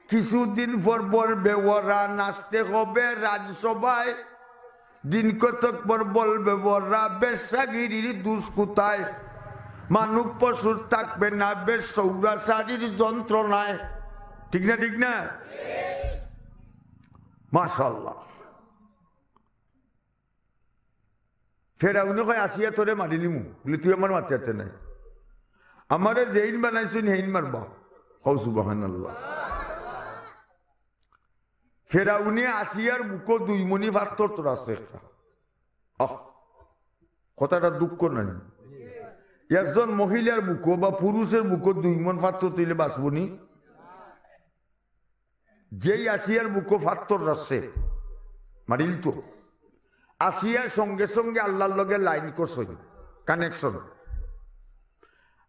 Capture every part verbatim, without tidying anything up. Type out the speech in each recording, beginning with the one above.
কিছুদিন পর বলবে ওরা, নাচতে হবে রাজসভায়। দিন কতক পর বলবে ওরা, বেশ্যাগিরির দুষ কোথায়? মানব পশুর থাকবে না বেশ, সৌরাচারীর যন্ত্রণায়। ঠিক না, ঠিক না? মাশাআল্লাহ। ফেরাউনে কয়, "আসিয়া, তোরে মারি নিমু।" বলে, "তুই আমার মারতে পারতে নাই। আমারে যেইন বানাইছইন, হেইন মারবা।" কও সুবহানাল্লাহ। ফেরাউনে আসিয়ার বুকো দুই মণি ফাত্তর তো রাখছে একটা। আহ, কথাটা দুঃখ নাই? একজন মহিলার বুকো বা পুরুষের বুকো দুই মণ ফাত্তর তুইলে বাঁচবো নি? যেই আসিয়ার বুকো ফাত্তর রাখছে, মারিল তো। আসিয়ার সঙ্গে সঙ্গে আল্লাহর লগে লাইন করছইন, কানেকশন।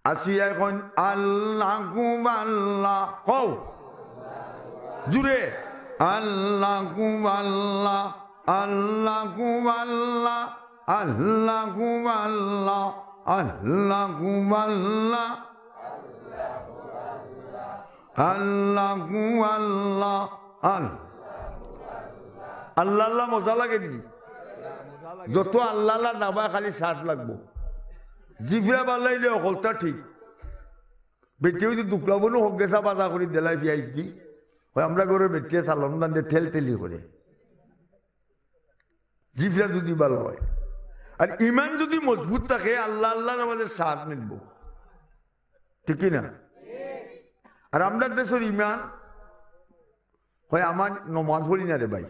আসিয়া এখন আল্লাহু আল্লাহ, কও জুরে, আল্লাহু আল্লাহ, আল্লাহু আল্লাহ, আল্লাহু আল্লাহ, আল্লাহু আল্লাহ, আল্লাহু আল্লাহ, আল-, আল্লাহ আল্লাহ মজা লাগে নি? যত আল্লাহ আল্লাহ নামায় খালি স্বাদ লাগবো। জিভরা বালাইলে হকলতা ঠিক। বেটি হইতে দুকলা বনু হক গেছা বাজা করি দিলাই পিয়াইজ দি। হয় আমরা ঘরের বেটিয়ে সালন দান দিয়ে তেল তেলি করে। জিভরা যদি ভালো হয়, আর ইমান যদি মজবুত থাকে, আল্লাহ আল্লাহর মাঝে স্বাদ মিলবো। ঠিক কি না? আর আমরার দেশর ইমান, কয়, "আমার নমাজ পড়ি না রে ভাই,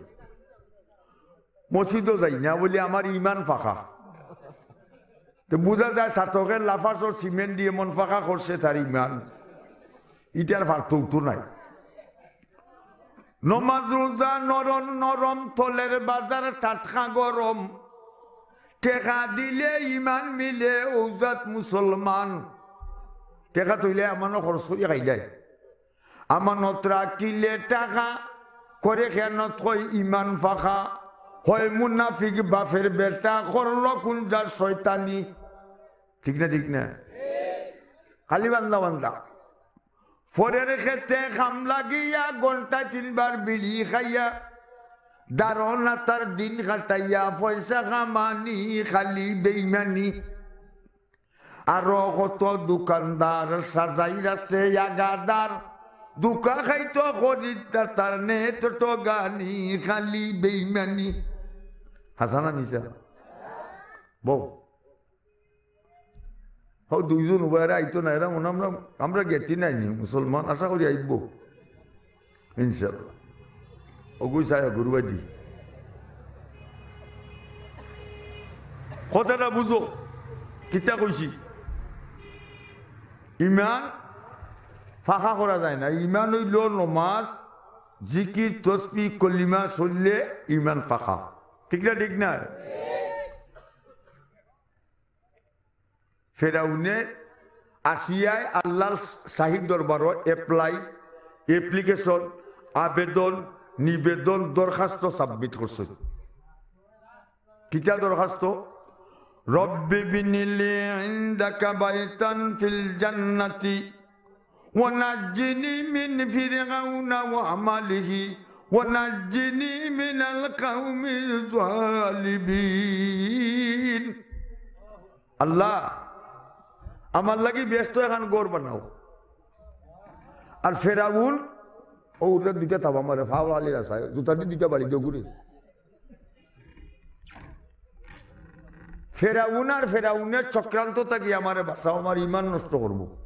মসজিদও যাই না, বলি আমার ইমান ফাঁকা।" তো বুঝা যায়, ছাতকের লাফার্সর সিমেন্ট দিয়ে মন ফাঁকা করছে তার ইমান, ইটার ফাঁক তো উঠতো নাই। নমাজ রোজা নরম নরম, তলের বাজার টাটকা গরম। টেকা দিলে ইমান মিলে, ঔজাত মুসলমান। টেকা তুইলে আমানো খরচ করি খাইলাই। আমানত রাখিলে টাকা, করে খেয়ানত কয় ইমান ফাঁকা। হয় মুনাফিক বাপের বেটা, করলো কোন যার শয়তানি। ঠিক না, ঠিক না? খালি বান্দা বান্দা। পরের খেতে কাম লাগিয়া, ঘন্টায় তিনবার বিড়ি খাইয়া, দারোয়ান তার দিন কাটাইয়া, পয়সা কামানি খালি বেইমানি। আরো কত দোকানদার সাজাই রাখছে আগাদার, ধোকা খাইতো খরিদ্দার তার নেট ঠগানি খালি বেইমানি। হাছা না মিছা? বউ। হো, দুইজন উবাইরে আইতো না, এরা মনে আমরা, আমরা গেতি নাই নি, মুসলমান, আশা করি আইবো। ইনশাআল্লাহ। ওগুই চাই গুরুবাদি। কথাটা বুঝো, কিতা কইছি? ইমান ফাঁকা করা যায় না। ইমান হইল নমাজ, জিকির, তসবি, কলিমা চললে ইমান ফাঁকা। ঠিক না, ঠিক না? ফেরাউনে আসিয়ায় আল্লাহর শাহী দরবারো অ্যাপ্লাই, অ্যাপ্লিকেশন, আবেদন, নিবেদন, দরখাস্ত সাবমিট করছে। কিতা দরখাস্ত? "রব্বি বিনিলি ইনদাকা বাইতান ফিল জান্নাতি ওয়া নাজ্জিনি মিন ফিরআউনা ওয়া আমালিহি ওয়া নাজ্জিনি মিনাল কাউমিজ জালিমিন।" আল্লাহ, আমার লাগি বেহেস্তো এখান ঘর বানাও। আর ফেরাউন, ও উঠে দুইটা থাবা মারে, ফাওলা আলী রাসায়, জুতা দি দুইটা বাড়ি দিয়ে ঘুরে। ফেরাউন আর ফেরাউনের চক্রান্ত থাকি আমারে বাঁচাও, আমার ইমান নষ্ট করবো।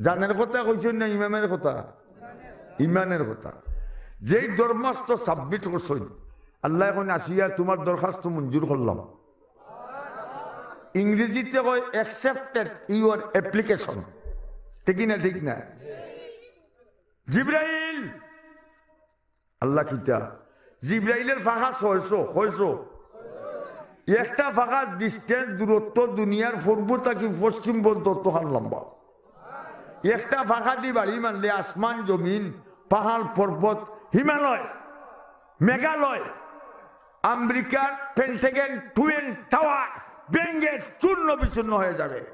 জানের কথা কইছইন না ইমানের কথা? ইমানের কথা। যেই দরখাস্ত সাবমিট করছইন, আল্লাহ এখন আসিয়া তোমার দরখাস্ত মঞ্জুর করলাম। ইংরেজিতে কয়, "Accepted your application।" ঠিক কি না? ঠিক না? জিব্রাইল, আল্লাহ কিতা? জিব্রাইলের ফাঁকা ছয়শো, কয়শো? একটা ফাঁকার ডিস্টেন্স, দূরত্ব দুনিয়ার পূর্ব থাকি পশ্চিম পর্যন্ত অতখান লম্বা। একটা ফাঁকা দি বাড়ি মারলে আসমান, জমিন, পাহাড়, পর্বত, হিমালয়, মেঘালয়, আমেরিকার পেন্টাগন টুইন টাওয়ার ভেঙে চূর্ণ বিচূর্ণ হয়ে যাবে।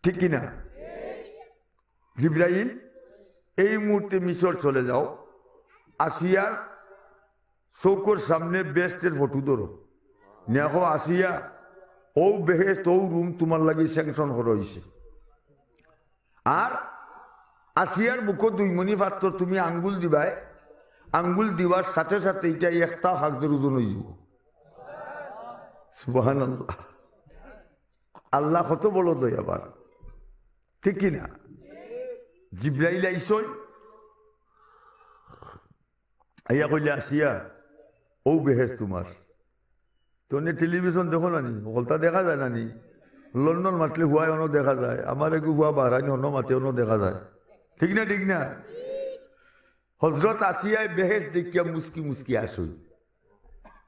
ঠিক কি না? জিব্রাইল, এই মুহূর্তে মিশর চলে যাও, আসিয়ার চউখর সামনে বেহেশতের ফটো ধরো, নিয়া কও, আসিয়া, অউ বেহেশত, অউ রুম তুমার লাগি sanction করা অইছে। আর আসিয়ার বুকো দুই মণি পাথর তুমি আঙ্গুল দিবায়, আঙ্গুল দিবার সাথে সাথে ইটা একটা কাগজর ওজন অইযিবো। সুবহানাল্লাহ। আল্লাহ কত বড় দয়াবান, ঠিক কি না? জিব্রাইল আইছইন, আইয়া কইলা, আসিয়া, অউ বেহেশত তুমার। তে অনে টেলিভিশন দেখো না নি? হকলতা দেখা যায় না নি? লন্ডন মাতলে হুয়ায় অনো দেখা যায়, আমার এগু হুয়া বাহরাইন অনো মাতে অনো দেখা যায়, ঠিক না? ঠিক না? হজরত আসিয়ায় বেহেশত দেখিয়া মুচকি মুচকি আসি।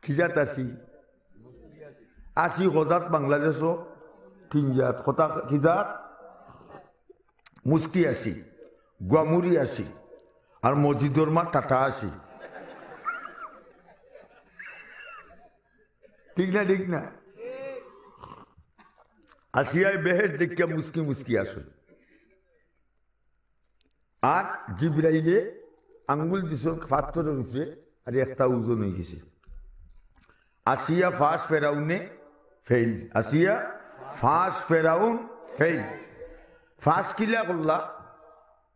কি জাত আসি? আসি কজাত বাংলাদেশো? তিন জাত। কতা কি জাত? মুচকি আসি, গুয়ামুরি আসি, আর মসজিদর মা টাটা আসি। ঠিক না? ঠিক না? আসিয়ায় বেহেশত দেখিয়া মুচকি মুচকি আসি। আর জিব্রাইলে আঙ্গুল দিছইন পাথরর উপরে, আর একটা ওজন অইগেছে। আসিয়া পাস, ফেরাউনে ফেইল। আসিয়া পাস, ফেরাউন ফেইল। পাস কিলা করলা?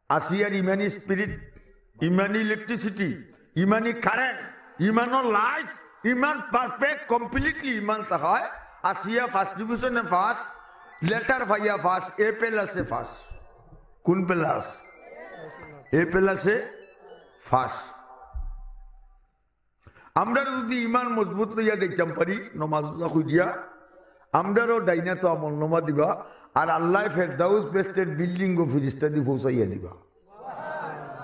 আসিয়ার ইমানি স্পিরিট, ইমানি ইলেকট্রিসিটি, ইমানি কারেন্ট, ইমানর লাইট, ইমান পারফেক্ট, কমপ্লিটলি ইমান থাকায় আসিয়া ফার্স্ট ডিভিশনে পাস, লেটার পাইয়া পাস, এ প্লাসে পাস। কুন প্লাস? এ প্লাসে পাস। আমরার যুদি ইমান মজবুত লইয়া যাইতাম পারি, নমাজ রোজা করিয়া, আমরারও ডাইনাতো আমলনামা দিবা, আর আল্লায় ফেরদাউস বেহেশতের বিল্ডিংও ফিরিস্তাদি পৌঁছাইয়া দিবা।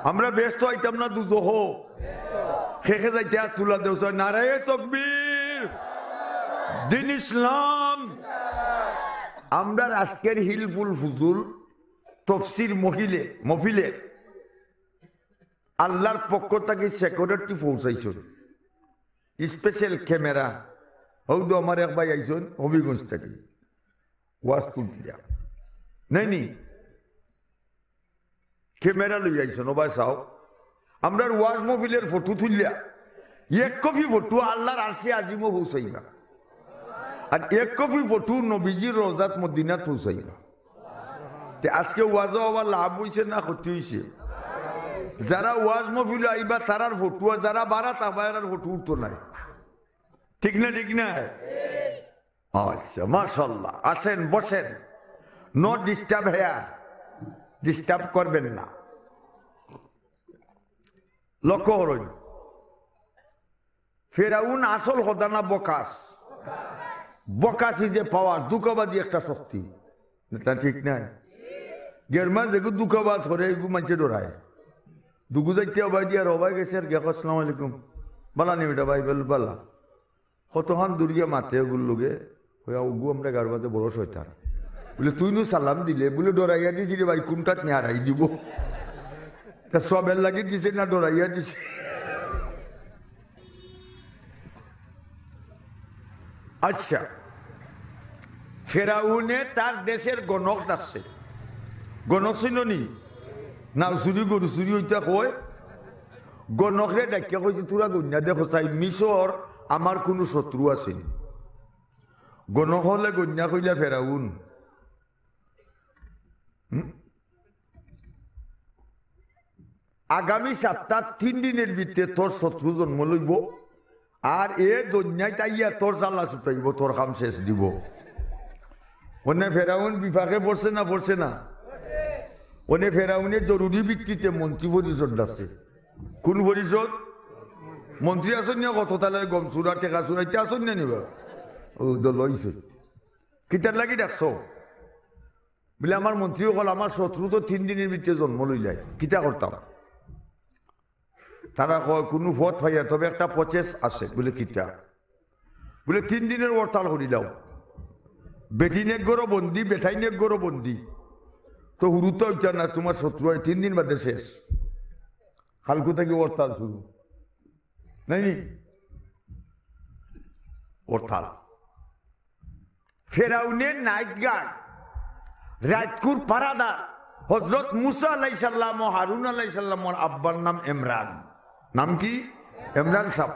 আমরা বেহেশতো আইতাম না দুজখো? কে কে যাইতা আত তুলা দেও চাই, নারায়ে তকবীর, দিন ইসলাম। আমরার আজকের হিলফুল ফুজুল তফসির মহিলে, মহফিলে আল্লার পক্ষ থাকি সিকিউরিটি পৌঁছাইছইন, স্পেশাল ক্যামেরা। হউদু আমার এক ভাই আইছইন হবিগঞ্জ থাকি, ওয়াজ তুলতা। নায় নি? ক্যামেরা লইয়া আইছইন, ও ভাই চাও, আমরার ওয়াজ মহফিলর ফটো তুলিয়া এক কপি ফটো আল্লার আরশে আজিমো পৌঁছাইবা, আর এক কপি ফটো নবীজির রওজাত মদিনাত পৌঁছাইবা। তে আজকে ওয়াজো আবার লাভ অইছে না ক্ষতি অইছে? যারা ওয়াজ মহফিলো আইবা তারার ফটো, আর যারা বারা থাকবা এরার ফটো উঠতো নায়। ঠিক না? ঠিক না? আচ্ছা, মাশাআল্লাহ। আসেন, বসেন। No disturb here, ডিস্টার্ব করবেন না। লক্ষ্য করইন, ফেরাউন আসল কথা না বকাস? বকাস is a power, ধুকাবাজি একটা শক্তি। ইটা ঠিক নায়? গেরমা যেগু ধুকাবাজ করে, এগু মানষে ডরায়। দুগু যাইতে অবায় দিয়া, আর অবায় গেছে আর গেছে, "আসসালামু আলাইকুম।" "বালা নি বেটা ভাই?" বলে, "বালা।" কতখান দূর গিয়া মাতে ওগুর লগে, কইয়া, "ওগু আমরা গারবাতে বড় শয়তান।" বলে, "তুই নু সালাম দিলে?" বলে, "ডরাইয়া দিছি রে ভাই, কুনটাত নি হারাই দিব।" তা সবের লাগি দিছে না ডরাইয়া দিছে? আচ্ছা, ফেরাউনে তার দেশের গণক ডাকছে। গণক চিনো নি? নাও চুরি, গরু চুরি অইতা কয়। গণকরে ডাকিয়া কইছে, "তোরা গইন্না দেখো চাই, মিশর আমার কুনু শত্রু আছে নি?" গণক অকলে গইন্না কইলা, "ফেরাউন, হুম? আগামী সপ্তাহ তিন দিনের ভিতরে তোর শত্রু জন্ম লইব, আর এ দুনিয়াত আইয়া তোর জ্বালা ছুটাইব, তোর কাম শেষ দিব।" অনে ফেরাউন বিপাকে পড়ছে না পড়ছে না? অনে ফেরাউনে জরুরি ভিত্তিতে মন্ত্রী পরিষদ ডাকছে। কুন পরিষদ? মন্ত্রী আছইন না, কত তালার গম চুরা, টেকা চুরা, ইতা আছইন না নি বা? ও, দল অইছে। কিতার লাগি ডাকছো? বলে, "আমার মন্ত্রী অকল, আমার শত্রু তো তিন দিনের ভিতরে জন্ম লইলায়, কিতা করতাম?" তারা কয়, "কুনু পথ পাইয়া, তবে একটা প্রসেস আছে।" বলে, "কিতা?" বলে, "তিন দিনের হরতাল করিলাও, বেটিন এক ঘরো বন্দি, বেটাইন এক ঘরো বন্দি, তো হুরুতা অইতা না, তোমার শত্রু অয়, তিন দিন বাদে শেষ।" কালকু থাকি হরতাল শুরু, নায় নি? হরতাল। ফেরাউনের নাইট গার্ড, রাইতকুর পাহারাদার, হজরত মুসা আলাইহিস সালাম ও হারুন আলাইহিস সালামর আব্বার নাম ইমরান। নাম কি? ইমরান সাব।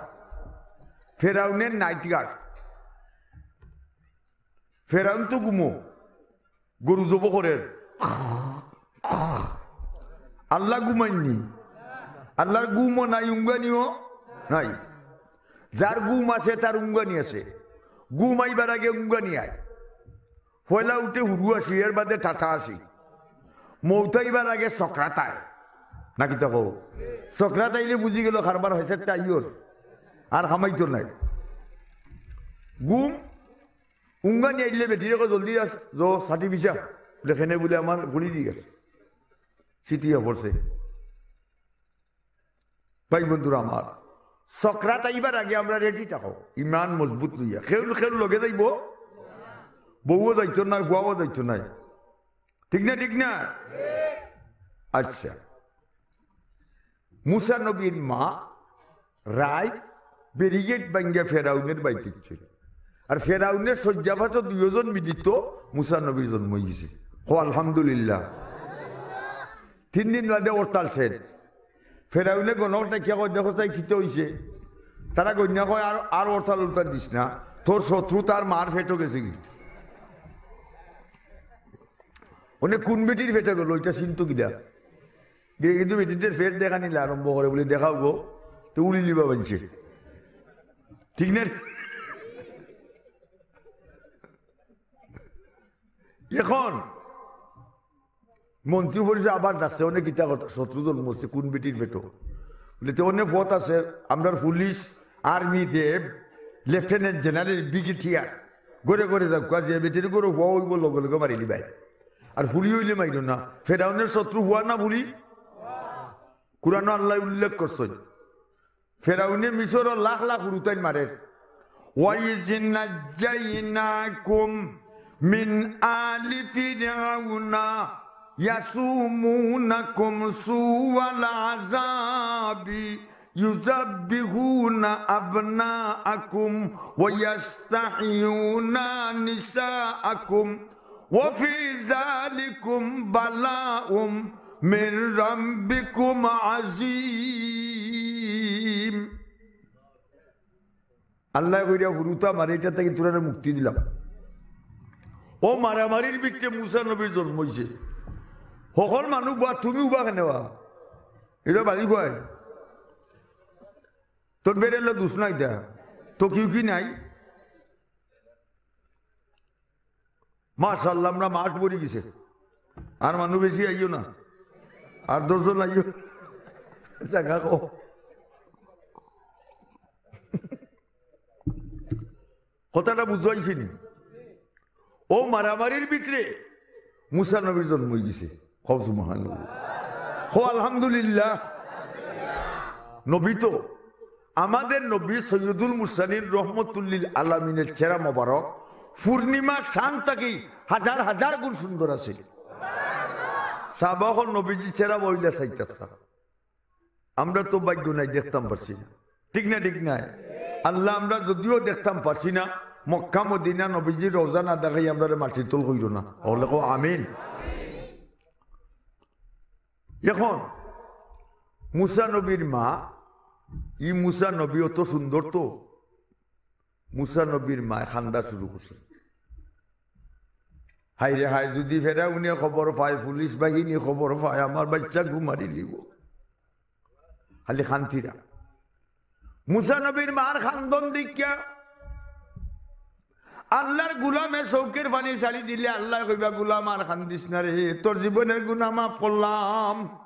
ফেরাউনের নাইট গার্ড। ফেরাউন তো ঘুমো, গরু জবো করের। আল্লাহ ঘুমাইননি? আল্লাহর ঘুমও নাই, উঙ্গানিও নাই। যার ঘুম আছে, তার উঙ্গানি আছে। ঘুম আইবার আগে উঙ্গানি আয়। পয়লা উঠে হুরু আছি, এর বাদে টাটা আছি। মৌত আইবার আগে সকরাত আয়। না কিতা কও? সকরাত আইলে বুঝি গেল কারবার হয়েছে, একটা আইয়র আর হামাইতো নাই। ঘুম উঙ্গানি আইলে বেটিরে কয়, "জলদি আস, যো, ছাতি বিছা।" লেখেনে বলে আমার ঘুড়ি দিয়ে গেছে। চিঠি পড়ছে। ভাই বন্ধুরা আমার, সকরাত আইবার আগে আমরা রেডি থাকো, ইমান মজবুত লইয়া। কেউ কেউ লগে যাইবো, বউও যাইতো নাই, ফুয়াও যাইতো নাই। ঠিক না, ঠিক না? আচ্ছা, মুসা নবীর মা রাইত ব্যারিকেড ভাঙ্গিয়া ফেরাউনের বাড়িত গেছে। আর ফেরাউনের শয্যাপাতো দুইজন মিলিত মুসা নবীর জন্ম হয়ে গেছে। কও আলহামদুলিল্লাহ। তিন দিন বাদে হরতাল শেষ। ফেরাউনে গণক ডাকিয়া কয়, "দেখো চাই কিতা হইছে?" তারা গইন্যা কয়, "আর, আর হরতাল উরতাল দিস না, তোর শত্রু তার মার পেটো গেছে গি।" অনে কোন বেটির পেটো গেল, ইটা চিনতো কিতা? গিয়ে কিন্তু বেটিদের পেট দেখানিলা আরম্ভ করে, বলে, "দেখাও গো।" তো উলি লিবা বানছে, ঠিক না? এখন মন্ত্রী পরিষদ আবার ডাকছে, "অনে কিতা কথা, শত্রু জন্ম হচ্ছে, কোন বেটির পেটো?" বলে, "তে অনে পথ আছে, আমরার police, army, RAB, lieutenant general, brigadier, ঘরে ঘরে যাউক্কা, যে বেটির ঘরো ফুয়া হইব, লগে লগে মারি লিবায়। আর ফুরি হইলে মাইরো না।" ফেরাউনের শত্রু ফুয়া না ফুরি? কোরআনো আল্লাহ উল্লেখ করছেন। ফেরাউনে মিশরর লাখ লাখ হুরুতাইন মারের। وَإِذْ نَجَّيْنَاكُمْ مِنْ آلِ فِرْعَوْنَ يَسُومُونَكُمْ سُوءَ الْعَذَابِ يُذَبِّحُونَ أَبْنَاءَكُمْ وَيَسْتَحْيُونَ نِسَاءَكُمْ وَفِي ذَلِكُمْ بَلَاءٌ مِنْ رَبِّكُمْ عَظِيمٌ। আল্লায় কইরা হুরুতা মারে, ইটা থাকি তোরারে মুক্তি দিলাম। ও মারামারির ভিতরে মুসা নবীর জন্ম হইছে। হকল মানুষ বা তুমি উবা কেনে বা? ইটা বাড়ি কয়? তোর বেরেলো দুষ নাই দা। তো কেউ কি নাই? মাশাআল্লাহ, আমরা মাঠ ভরি গেছে। আর মানুষ বেশি আইও না, আর দশ জন আইও। জাগা কম। কথাটা বুঝাইছি নি? ও মারামারির ভিতরে মুসা নবীর জন্ম হয়ে গেছে। কও সুবহানাল্লাহ। কও আলহামদুলিল্লাহ। নবী তো, আমাদের নবী সৈয়দুল মুরসালিন রহমতুল্লিল আলামিনের চেহারা মোবারক পূর্ণিমা চান থাকি হাজার হাজার গুণ সুন্দর আছে। সাহাবা অকল নবীজি চেহারা বইলা চাইতা। আমরা তো ভাগ্য নাই, দেখতাম পারছি না। ঠিক না, ঠিক না? আল্লাহ, আমরা যদিও দেখতাম পারছি না, মক্কা মদিনা নবীজির রওজা না দেখাই আমরারে মাটির তল কইরো না। হকলে কও আমিন। এখন মুসা নবীর মা, ই মুসা নবী অত সুন্দর তো, মুসা নবীর মায় কান্দা শুরু করছে। হায় রে হায়, যদি ফেরাউনে খবর পায়, পুলিশ বাহিনী খবর পায়, আমার বাচ্চাগু মারি লিব। খালি কান্দিরা। মুসা নবীর মার কান্দন দেখিয়া আল্লাহর গুলামে চউখের পানি ছাড়ি দিলে আল্লায় কইবা, "গুলাম, আর কান্দিস না রে, তোর জীবনের গুনা মাফ করলাম।"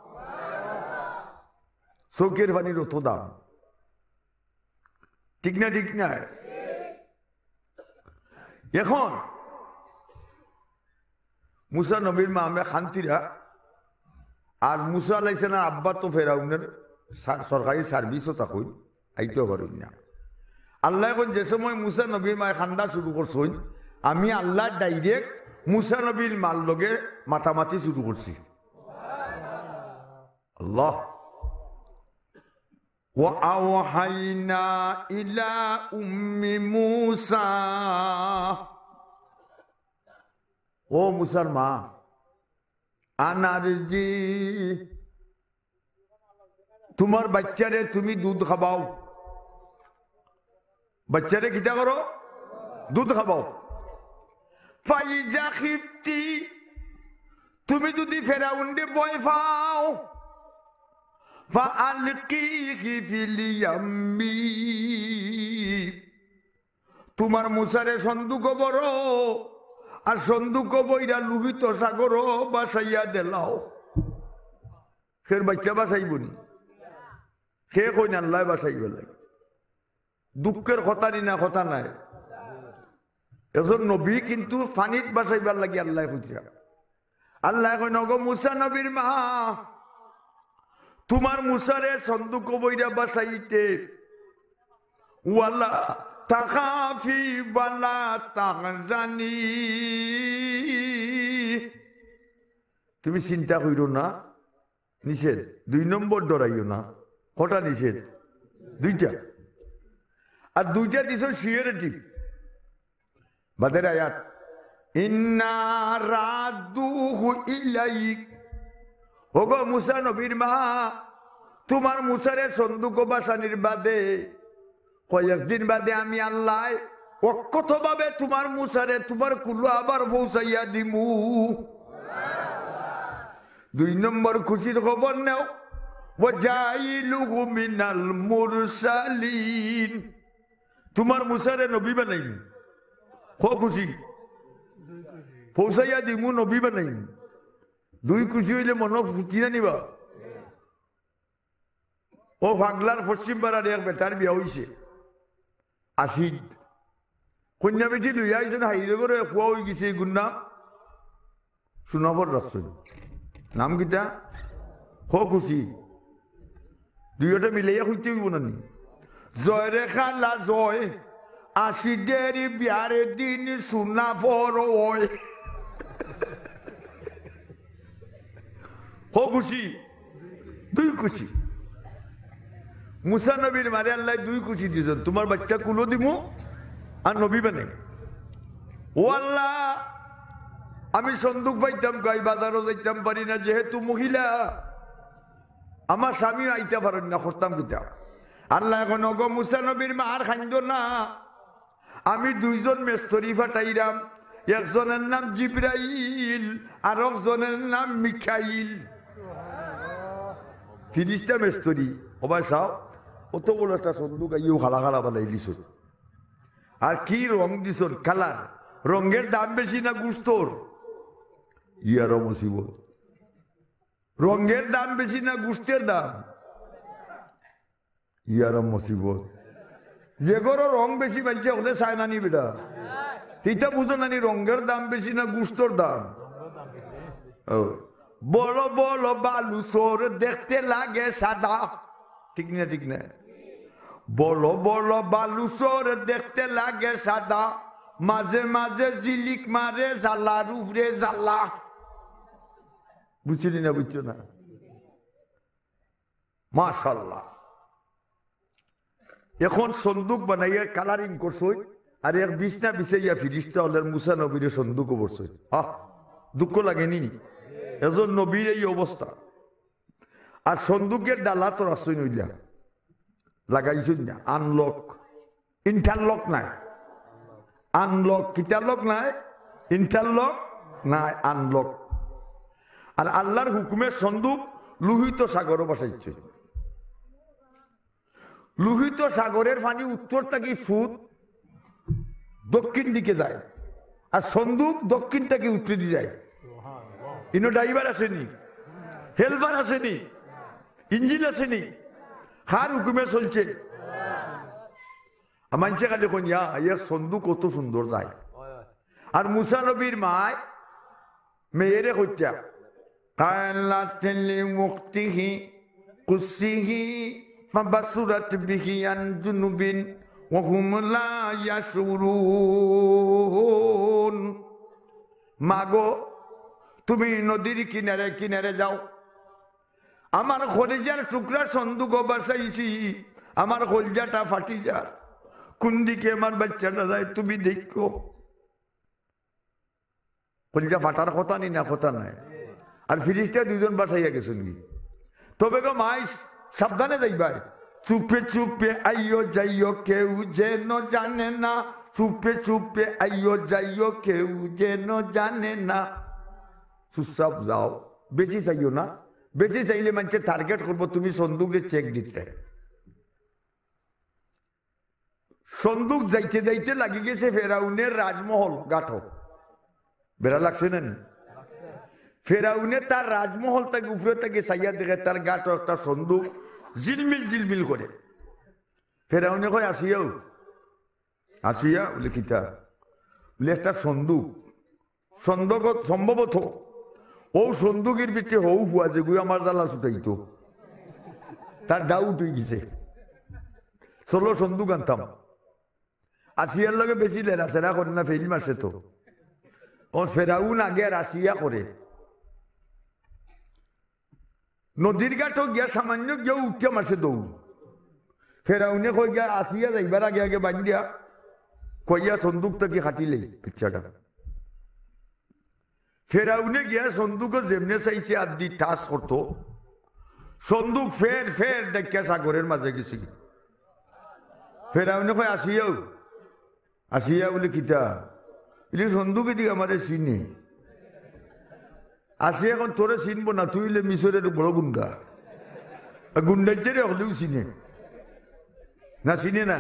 চউখের পানির অত দাম। ঠিক না, ঠিক না? এখন মুসা নবীর মা আমি কান্দিরা, আর মুসা আলাইহিস সালাম আব্বা তো ফেরাউনের সা-, সরকারি সার্ভিসও থাকইন, আইতেও পারইন না। আল্লায় কইন যে সময় মুসা নবীর মায় কান্দা শুরু করছইন, আমি আল্লাহ direct মুসা নবীর মার লগে মাতামাতি শুরু করছি। আল্লাহ। وأوحينا إلى أم موسى। ও মুসার মা, আনারজি, তুমার বাইচ্চারে তুমি দুধ খাবাও। বাইচ্চারে কিতা করো? দুধ খাবাও। ফাইজা খিফতি, তুমি যুদি ফেরাউনরে ভয় পাও, ফাআলকিহি ফিল ইয়াম্মি, তুমার মুসারে সন্দুকো ভরো, আর সন্দুকো ভইরা লোহিত সাগরো ভাসাইয়া দেলাও। কেউর বাইচ্চা ভাসাইবো নি? কে কইন আল্লায় ভাসাইবার লাগি? দুঃখর কথা নি না কথা নায়? একজন নবী কিন্তু পানিত ভাসাইবার লাগি আল্লায় কইরা। আল্লায় কইন, "ওগো মুসা নবীর মা, তুমার মুসারে সন্দুকো ভইরা ভাসাইতে, ওয়ালা তাখাফি ওয়ালা তাহজানি, তুমি চিন্তা কইরো না।" নিষেধ। দুই নম্বর ডরাইও না। কটা নিষেধ? দুইটা। আর দুইটা দিছো সিওরিটি। বাদের আয়াত, "ইন্না রাদ্দুহু ইলাইক।" ওগো মুসা নবীর মা, তুমার মুসারে সন্দুকো ভাসানির বাদে কয়েকদিন বাদে আমি আল্লায় অক্ষতভাবে তুমার মুসারে তুমার কুলো আবার পৌঁছাইয়া দিমু। দুই নম্বর খুশির খবর নেও, "ওয়া জাইলুহু মিনাল মুরসালিন।" তুমার মুসারে নবী বানাইমু। ক খুশি? পৌঁছাইয়া দিমু, নবী বানাইমু। দুই খুশি অইলে মনো ফুটি না নিবা? ও পাগলার পশ্চিম পাড়ার এক বেটার বিয়া অইছে। আসিন। কইন্যা বেটি লইয়া আইছইন, হাইরে করে ফুয়া অইগেছে, ইগুর নাম সুনাফর রাখছইন। নাম কিতা? ক খুশি। দুইওটা মিলাইয়া কইতে অইবো না নি? জয় রে খালা জয়, আসিদের বিয়ার দিন সুনাফর অয়। ক খুশি? দুই খুশি। মুসা নবীর মারে আল্লায় দুই খুশি দিছইন, তুমার বাইচ্চা কুলো দিমু আর নবী বানাইমু। ও আল্লাহ, আমি সন্দুক পাইতাম কই, বাজারো যাইতাম পারি না, যেহেতু মহিলা, আমার স্বামীও আইতা পারইন না, করতাম কিতা? আল্লায় কইন, "ওগো মুসা নবীর মা, আর কাইন্দো না।" আমি দুইজন মেস্তরি পাঠাইরাম, একজনর নাম জিব্রাইল, আরকজনর নাম মিকাইল। ফিরিস্তা মেস্তরি। ও ভাই সাব, অত বড় একটা সন্দুক আইয়াও খালা খালা বানাই দিছইন। আর কি রং দিছইন, কালার। রঙের দাম বেশি না গুস্তর? ইয়ারও মুসিবত। রঙের দাম বেশি না গুস্তর দাম? ইয়ারও মুসিবত। যে ঘরো রং বেশি মানষে অকলে চায় না নি বেটা? ইতা বুঝো না নি, রঙের দাম বেশি না গুস্তর দাম? ও, বড় বড় বালুচর দেখতে লাগে সাদা, ঠিক না? ঠিক না? বড় বড় বালুচর দেখতে লাগে সাদা, মাঝে মাঝে ঝিলিক মারে জ্বালার উপরে জ্বালা। বুঝছইন নি না? বুঝছো না? মাশাআল্লাহ। এখন সন্দুক বানাইয়া কালারিং করছইন, আর এক বিছনা বিছাইয়া ফিরিস্তা অকলে মুসা নবীরে সন্দুকো ভরছইন। আহ, দুঃখ লাগে নি? একজন নবীর এই অবস্থা। আর সন্দুকের ডালা তো রাখছইন অইলা, লাগাইছইন না, আনলক, ইন্টারলক নাই, আনলক। কিতার লক নাই? ইন্টারলক নাই, আনলক। আর আল্লাহর হুকুমে সন্দুক লোহিত সাগরো ভাসাইছে। লোহিত সাগরের পানি উত্তর থাকি স্রোত দক্ষিণ দিকে যায়, আর সন্দুক দক্ষিণ থাকি উত্তর দি যায়। ইনো ড্রাইভার আছে নি? হেল্পার আছে নি? ইঞ্জিন আছে নি? কার হুকুমে চলছে? আর মানষে খালি কইন, "ইয়া, ইয়া সন্দুক কত সুন্দর যায়।" আর মুসা নবীর মায় মেয়েরে কইতা, قالت لأخته قصيه فبصرت به عن جنب وهم لا يشعرون। মাগো, তুমি নদীর কিনারে কিনারে যাও, আমার কলিজার টুকরা সন্দুকো ভাসাইছি, আমার কলিজাটা ফাটি যার, কোন দিকে আমার বাচ্চাটা যায় তুমি দেখো। কলিজা ফাটার কথা নি না কথা নাই? আর ফিরিস্তা দুইজন বাসাইয়া গেছইন গি। তবে গো মাইস, সাবধানে যাইবায়। চুপে চুপে আইও যাইও, কেউ যেন জানে না। চুপে চুপে আইও যাইও, কেউ যেন জানে না। চুপচাপ যাও, বেশি চাইও না। বেশি চাইলে মানষে টার্গেট করবো, তুমি সন্দুকে চেক দিতে। সন্দুক যাইতে যাইতে লাগি গেছে ফেরাউনের রাজমহল গাটো। বেড়া লাগছে না নি? ফেরাউনে তার রাজমহল থাকি উপরে থাকি চাইয়া দেখে তার গাটো একটা সন্দুক ঝিলমিল ঝিলমিল করে। ফেরাউনে কয়, "আসিয়াও।" "আসিয়া?" বলে, "কিতা?" বলে, "একটা সন্দুক।" সন্দক-, সম্ভবত ও সন্দুকের ভিতরে হউ ফুয়া যেগু আমার জ্বালা ছুটাইতো। তার ডাউট হয়ে গেছে, "চলো সন্দুক আনতাম।" আসিয়ার লগে বেশি লেরাসেরা করে না, ফেইল মারছে তো। ও ফেরাউন আগে আর আসিয়া করে। নদীর ঘাটো গিয়া সামান্য গিয়া উঠিয়া মারছে দৌড়। ফেরাউনে কই গিয়া, "আসিয়া যাইবার আগে আগে বান্ধিয়া কইয়া সন্দুক থাকি খাটিলে পিচ্ছাটা।" ফেরাউনে গিয়া সন্দুকো যেমনে চাইছে আদি টাচ করতো, সন্দুক ফের ফের ডাকিয়া সাগরের মাঝে গেছে। ফেরাউনে কয়, "আসিয়াও।" "আসিয়া?" বলে, "কিতা?" বলে, "সন্দুকে দিকে আমারে চিনে।" "আসিয়া এখন তোরে চিনবো না, তুই হইলে মিশরের বড় গুন্ডা।" আর গুন্ডার চেয়ে হলেও চিনে না, চিনে না।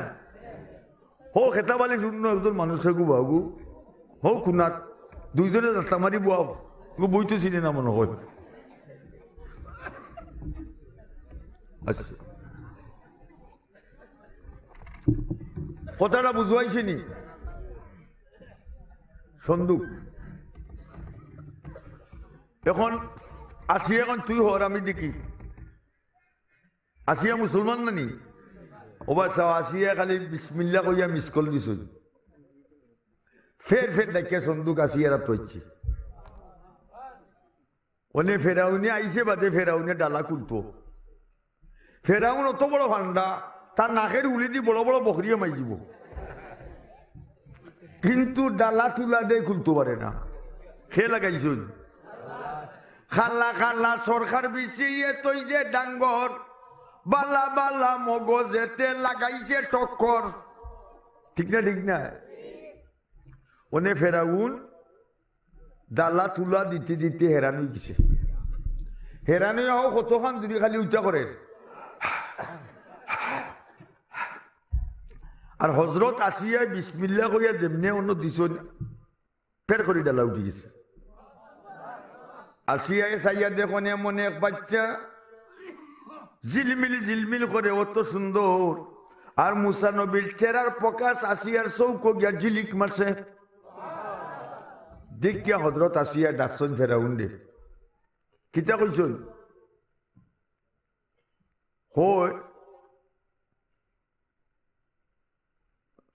হো, খেতাব আলী শূন্য একজন মানুষ খেগু বাবু। হো, কুনাত দুইজনে যাত্রা মারি বুয়াও। গো বই তো চিনে না মনে হয়। আচ্ছা, কথাটা বুঝাইছি নি? সন্দুক। এখন আসিয়া, এখন তুই হর, আমি দেখি। আসিয়া মুসলমান না নি? ও বা চাও, আসিয়া খালি বিসমিল্লা কইয়া মিস কল দিছইন। ফের ফের ডাকিয়া সন্দুক আসিয়ার আতো আইছে। অনে ফেরাউনে আইছে বাদে ফেরাউনে ডালা খুলতো। ফেরাউন অত বড় ফান্ডা, তার নাকের উলিদি বড় বড় বকরিয়ে মাই দিব, কিন্তু ডালা তুলা দে খুলতো পারে না। খে লাগাইছইন? খালা খালা সরকার বিছিয়ে তৈ যে ডাঙ্গর, বালা বালা মগজেতে লাগাইছে টক্কর। ঠিক না, ঠিক না? অনে ফেরাউন ডালা তুলা দিতে দিতে হেরান হয়ে গেছে। হেরান হয়ে আহ কতখান দূরে খালি উঠা করে। আর হজরত আসিয়ায় বিসমিল্লা কইয়া যেমনে অন্য দিছইন, ফের করি ডালা উঠি গেছে। আসিয়ায় চাইয়া দেখইন এমন এক বাচ্চা ঝিলমিল ঝিলমিল করে, অত সুন্দর। আর মুসা নবীর চেহারার প্রকাশ আসিয়ার চউখো গিয়া ঝিলিক মারছে। দেখিয়া হজরত আসিয়া ডাকছইন ফেরাউনরে। কিতা কইছইন? কয়,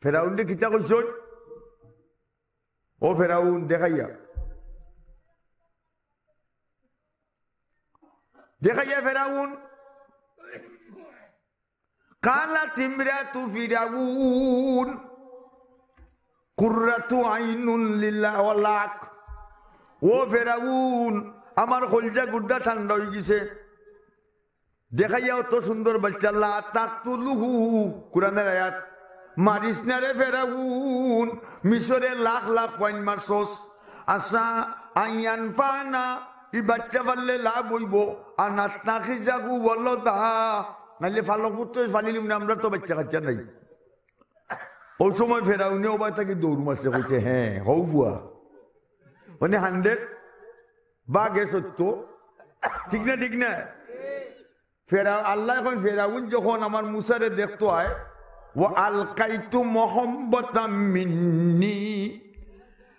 ফেরাউনরে কিতা কইছইন? ও ফেরাউন, দেখাইয়া, দেখাইয়া ফেরাউন। কালাত ইমরাতু ফিরাউন কুররাতু আইনুন লিল্লাহ ওয়ালাক। ও ফেরাউন, আমার কলজা গুর্দা ঠান্ডা হয়ে গেছে। দেখাইয়া অত সুন্দর বাচ্চা, লা তাকতুলুহু, কোরআনের আয়াত, মারিস না রে ফেরাউন, মিশরে লাখ লাখ ফাইন মারছস, আসা আইয়ান ফানা, ই বাচ্চা পারলে লাভ হইব, আর নাতনাখি যাগু বলো দা, নাইলে ফালক পুত্র ফালিলিম না, আমরা তো বাচ্চা কাচ্চা নাই। ওই সময় ফেরাউনে ওবায় তাকে দৌড় মারছে, কইছে, "হ্যাঁ, হউ বুয়া।" মানে হান্ড্রেড বাঘে সত্য, ঠিক না, ঠিক না? ফেরা-, আল্লাহ এখন ফেরাউন যখন আমার মুসারে দেখতো আয়, "ওয়া আলকাইতু মুহাব্বাতাম মিন্নি",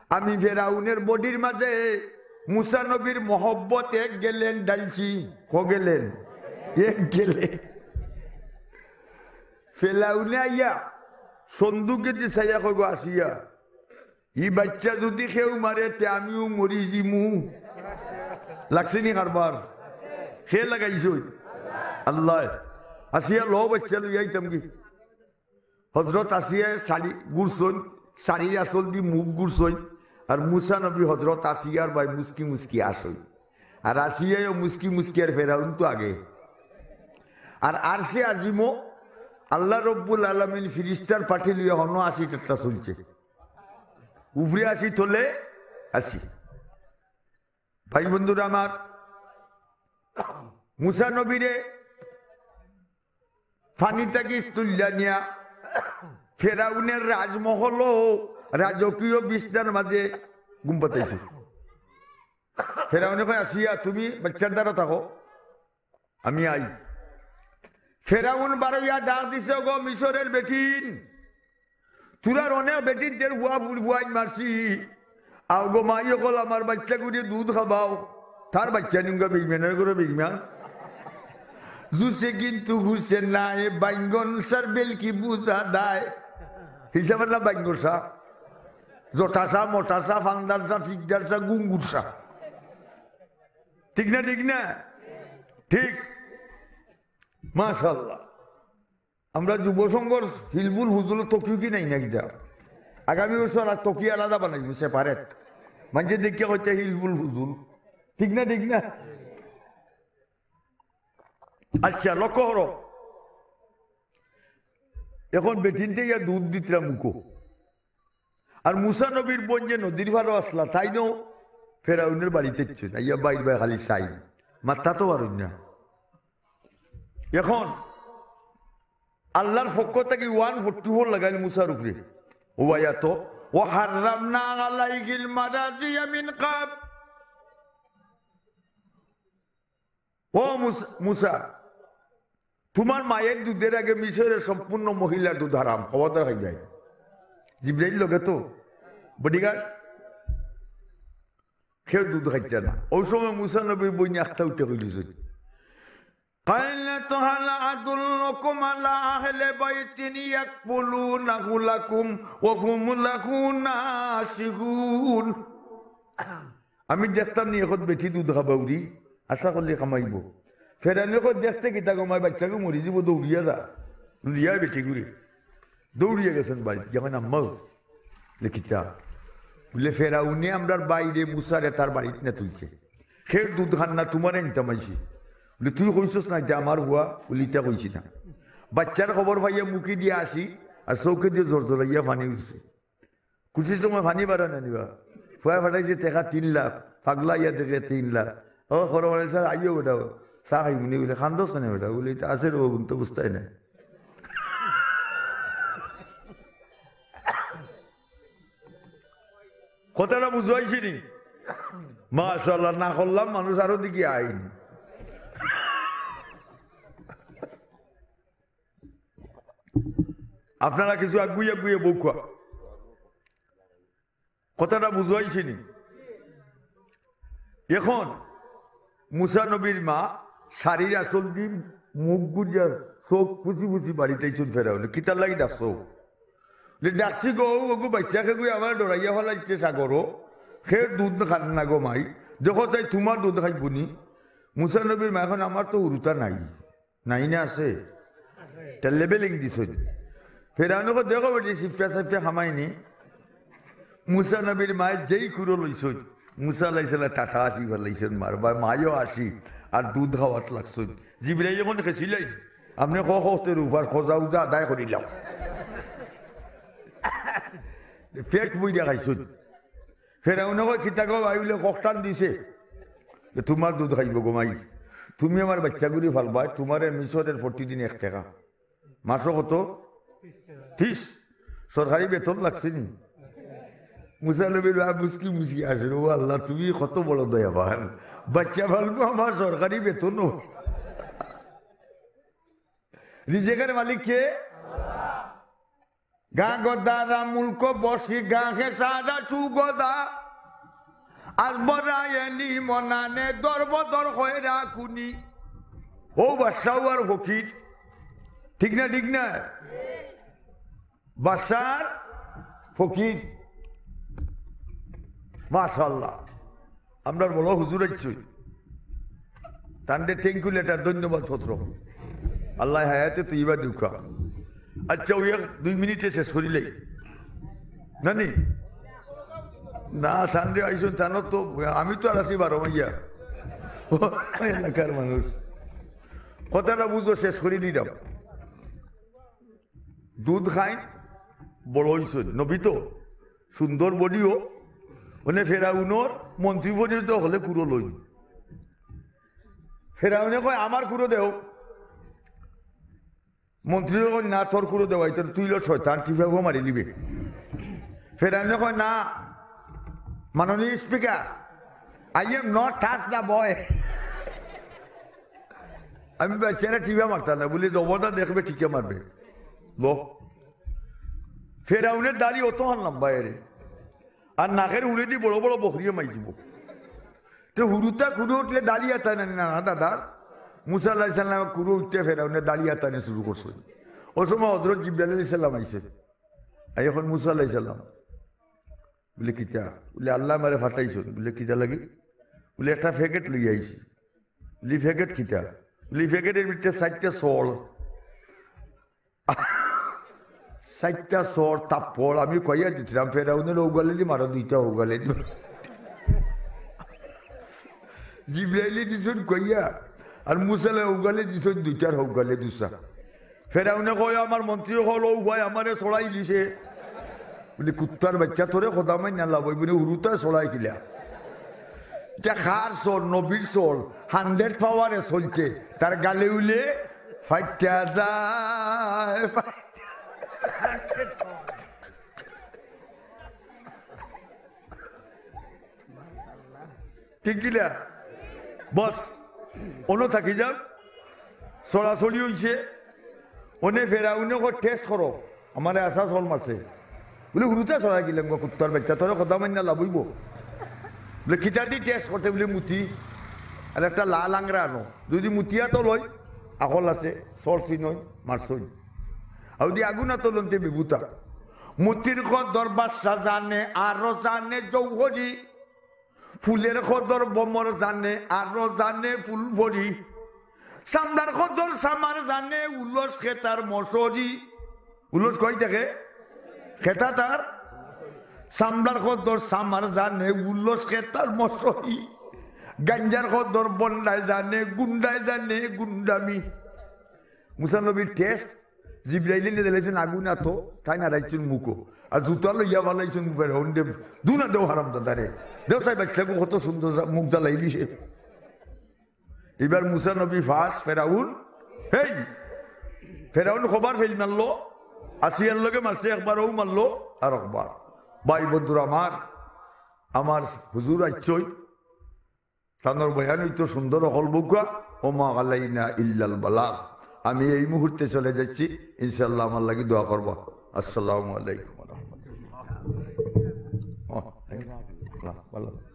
আমি ফেরাউনের বডির মাঝে মুসা নবীর মহব্বত এক গেলেন ডালছি। ক গেলেন? এক গেলেন। ফেরাউনে আইয়া সন্দুকে দি চাইয়া কইব, "আসিয়া, ই বাচ্চা যদি কেউ মারে, তে আমিও মরি যিমু।" লাগছে নি কারবার? খে লাগাইছইন? আল্লাহ। আসিয়া লও বাচ্চা লইয়া আইতাম কি? হজরত আসিয়া শাড়ি গুরছইন, শাড়ির আসল দি মুখ গুরছইন, আর মুসা নবী হজরত আসিয়ার বায় মুসকি মুসকি আসইন। আর আসিয়ায়ও মুচকি মুচকি, আর ফেরাউন তো আগে। আর আরশে আজিমও আল্লাহ রব্বুল আলামিন ফিরিস্তার পাঠি লইয়া হনো আশি টেট্টা চলছে। উপরে আশি, তলে আশি। ভাই বন্ধুরা আমার, মুসা নবীরে পানি থাকি তুলিয়া নিয়া ফেরাউনের রাজমহল, রাজকীয় বিছনার মাঝে ঘুম পাতাইছে। ফেরাউনে কয়, "আসিয়া, তুমি বাচ্চার দ্বারা থাকো, আমি আই।" ফেরাউন বারইয়া ডাক দিছে, "গো মিশরের বেটিন, তোরার অনেক বেটিনদের হুয়া ফুল হুয়াই মারছি। আও গো মাই অকল, আমার বাচ্চাগুরে দুধ খাবাও।" তার বাচ্চা নিউগা বেইমানের ঘরো বেইমান। জুসে কিন্তু হুসে নাই, বাইঙ্গন সার বেলকি বুঝা দায়। হিসাব আল্লাহ বাইঙ্গন সা, জটা সা, মোটা সা, ফান্দান সা, ফিকদার সা, গুঙ্গুর সা। ঠিক না, ঠিক না? ঠিক। মাশাআল্লাহ। আমরা যুব সংঘর হিলফুল ফুজুল তকিও কি নাই না কিতা? আগামী বছর আর তকি আলাদা বানাইমু, separate। মানষে দেখিয়া কইতা হিলফুল ফুজুল। ঠিক না, ঠিক না? আচ্ছা, লক্ষ্য করো। এখন বেটিনতে ইয়া দুধ দিতরা মুখো। আর মুসা নবীর বোন যে নদীর পারো আসলা, তাইনও ফেরাউনের বাড়িত আইছে। আইয়া বাইর বায় খালি চাইন। মাততা তো পারইন না। এখন আল্লাহর পক্ষ থাকি one forty four লাগাইল মুসার উপরে। ও আয়াত, "ওয়া হাররামনা আলাইহিল মারাদিয়া মিন ক্বাবল।" ও মুস-, মুসা, তুমার মায়ের দুধের আগে মিশরের সম্পূর্ণ মহিলার দুধ হারাম, খবরদার খাইবায়। জিব্রাইল লগে তো, bodyguard, কেউ দুধ খাইতা না। ওই সময় মুসা নবীর বইনে আখতা উঠে কইলিছে, "ক্বালাত হাল আদুল্লুকুম আলা আহলি বাইতিন ইয়াকফুলুনাহু লাকুম ওয়া হুম লাহু নাসিহুন।" আমি দেখতাম নি এখন বেটি দুধ খাবাউরি, আশা করলে কামাইবো। ফেরাউনে কয়, "দেখতে কিতা গো মাই, বাচ্চাগু মরি যিবো, দৌড়িয়া যা।" লইয়া বেটিগুরে দৌড়িয়া গেছইন বাড়িত, গিয়া কইন, "আম্মা।" বুলে, "কিতা?" বুলে, "ফেরাউনে আমরার বাইরে মুসারে তার বাড়িত না তুলছে। কেউর দুধ খার না, তুমারে আনতাম আইছি।" বুলে, "তুই কইছস না ইতা আমার হুয়া?" বুলে, "ইতা কইছি না। বাচ্চার খবর পাইয়া মুখে দিয়া আসি, আর চউখে দিয়া জরজরাইয়া পানি উঠছে।" খুশির সময় পানি বাড়ান আনিবা। ফুয়ায় পাঠাইছে টেকা তিন লাখ, পাগলা ইয়া দেখে তিন লাখ। ও, খরচ মানে স্যার, আইও বেটা, চা খাইমুনি। বুলে, "কান্দস কেনে বেটা?" বুলে, "ইতা আছে রে, অগুন তো বুঝতায় না।" কথাটা বুঝাইছি নি? মাশাআল্লাহ, না করলাম মানুষ আরো দিকে আইন। আপনারা কিছু আগুইয়া আগুইয়া বউক্কা। কথাটা বুঝাইছি নি? এখন মুসা নবীর মা শাড়ির আঁচল দি মুখ গুজিয়া চউখ ফুছি ফুছি বাড়িত আইছইন ফেরাউনে। "কিতার লাগি ডাকছো?" বুলে, "ডাকছি গো, ওগু বাচ্চাকে গু আমার ডরাইয়া ফালাইছে সাগরো, কেউর দুধ খার না গো মাই, দেখো চাই তুমার দুধ খাইবো নি।" মুসা নবীর মায় কইন, "আমার তো হুরুতা নাই।" নাই না আছে? তে লেবেলিং দিছইন। ফেরাউনে কয়, "দেখো বেটি, সিপিয়া সাপিয়া খামাইনি।" মুসা নবীর মায়ে যেই কুড়ো লইছইন, মুসা আলাইহিস সালাম টাটা আসি ফালাইছইন, মার বায় মায়ও আসি, আর দুধ খাওয়াত লাগছইন। জিব্রাইল এখন খেছিলাই, "আপনে ক কখতের উপার খোঁজা উজা আদায় করিলাম।" পেট বইরা খাইছইন। ফেরাউনে কয়, "কিতা গো ভাই?" বুলে, "ককটান দিছে, তুমার দুধ খাইবো গো মাই। তুমি আমার বাচ্চাগুরি ফালবায়, তুমারে মিশরের প্রতিদিন এক টেকা।" মাসো কত? ত্রিশ। সরকারি বেতন লাগছে নি? মুসা নবীর বায় মুচকি মুচকি আসে, "ও আল্লাহ, তুমি কত বড় দয়াবান, বাচ্চা ফালবো আমার সরকারি বেতনও।" রিজিকের মালিক কে? গাঁ গদারা মুলক বসি গাঁ খেসারা চুগদা। আজ বরায়েনি মনানে দরবদর খয়রা কুনি। ও বাদশাহ আর ফকির। ঠিক না, ঠিক না? বাদশাহ আর ফকির। মাশাআল্লাহ। আমরার বড় হুজুর আইছইন। তানরে thank you letter, ধন্যবাদ পত্র। আল্লায় হায়াতে তৈবা দেউক্কা। আচ্ছা, ওই এক দুই মিনিটে শেষ করিলাই। নানি? না, তানরে আইছইন, তানর তো, আমি তো আর আছি বারো মাইয়া। এলাকার মানুষ। কথাটা বুঝো, শেষ করি দিলাম। দুধ খাইন, বড় অইছইন, নবী তো, সুন্দর বডিও। মানে ফেরাউনর মন্ত্রী পরিষদ হলে কুড়ো লইন। ফেরাউনে কয়, "আমার কুড়ো দেও।" মন্ত্রী কয়, "না, তোর কুড়ো দেওয়াই তোর, তুই লো শয়তান, টিপাইবো মারি লিবে।" ফেরাউনে কয়, "না, মাননীয় speaker, I am not touch the boy।" আমি বাচ্চারা টিপা মারতাম না, বলি, "জবরদা দেখবে, টিকে মারবে।" লো, ফেরাউনের দাড়ি অত হান লম্বা এরে, আর নাকের উড়েদি বড় বড় বকরিয়ে মাইজিব। তে হুরুতা কুড়ো উঠলে দাড়ি আতানে না, না দাদা। মুসা আলাইহিস সালাম কুড়ো উঠতে ফেরাউনে দাড়ি আতানে শুরু করছে। ও সময় হযরত জিব্রাইল আলাইহিস সালাম আইছে। আই এখন মুসা আলাইহিস সালাম বলে, "কিতা?" বলে, "আল্লাহ আমারে ফাটাইছইন।" বলে, "কিতা লাগি?" বলে, "একটা প্যাকেট লইয়া আইছি।" বলে, "প্যাকেট কিতা?" বলে, "প্যাকেটের ভিতরে চারটা সল।" চারটা সর থাপ্পড় আমি কইয়া দিতাম, ফেরাউনের হৌগালে দি মারো, দুইটা হৌগালে দি। জিব্রাইলে দিছইন কইয়া, আর মুসালে হৌগালে দিছইন দুইটার হৌগালে দুসা। ফেরাউনে কয়, "আমার মন্ত্রী হকল, ও ভাই আমারে ছড়াই দিছে।" বলে, "কুত্তার বাচ্চা, তোরে খোদা মাইন্না লাভ অইবো নি, হুরুতা ছড়াই কিলা?" ইটা কার সর? নবীর সর, হান্ড্রেড পাওয়ারে চলছে, তার গালে উলে ফাইটা যায়। ঠিক কিনা? বস, অনো থাকি যাও, সরাসরি অইছে। অনে ফেরাউনে কয়, "টেস্ট করো, আমারে আশা সল মারছে।" বলে, "হুরুতা ছড়াই কিলাম গো, কুত্তার বাচ্চা, তোরে খোদা মাইন্না লাভ অইবো?" বলে, "কিতা দি টেস্ট করতে?" বলে, "মুতি, আর একটা লাল আংরা আনো, যদি মুতিয়া তো লই, আকল আছে, সল চিনই, মারছই। আর যদি আগুন আতো লনতে বিভুতা।" মুতির কদর বাদশা জানে, আরো জানে জৌহরি। ফুলের কদর বমর জানে, আরো জানে ফুল ভরি। চামড়ার কদর সামার জানে, উলস খেতার মশরি। উলস কই থাকে? খেতা তার। চামড়ার কদর সামার জানে, উলস খেতার মশরি। গাঞ্জার কদর বন্ডায় জানে, গুন্ডায় জানে গুন্ডামি। মুসা নবীর টেস্ট, জিব্রাইলে নিয়ে দিলাইছইন আগুন আতো, তাইন আরাইছইন মুখো। আর জুতা লইয়া ফালাইছইন ফেরাউন দে, দুনা দেও হারাম দাদারে। দেও সাহেব, বাচ্চাকে কত সুন্দর জা-, মুখ জ্বালাইলি সে। এবার মুসা নবী ফাঁস, ফেরাউন, হেই, ফেরাউন খবর ফেল মারলো, আসিয়ার লগে মারছে একবার, ও মারলো আর একবার। ভাই বন্ধুরা আমার, আমার হুজুর আইছই, তানর বয়ান অইতো সুন্দর অকল বউকা, ওমা আলাইনা ইল্লাল বালাগ। আমি এই মুহূর্তে চলে যাচ্ছি, ইনশাআল্লাহ আমার লাগি দোয়া করবা। আসসালামু আলাইকুম ওয়া রাহমাতুল্লাহ। ও, ভালো।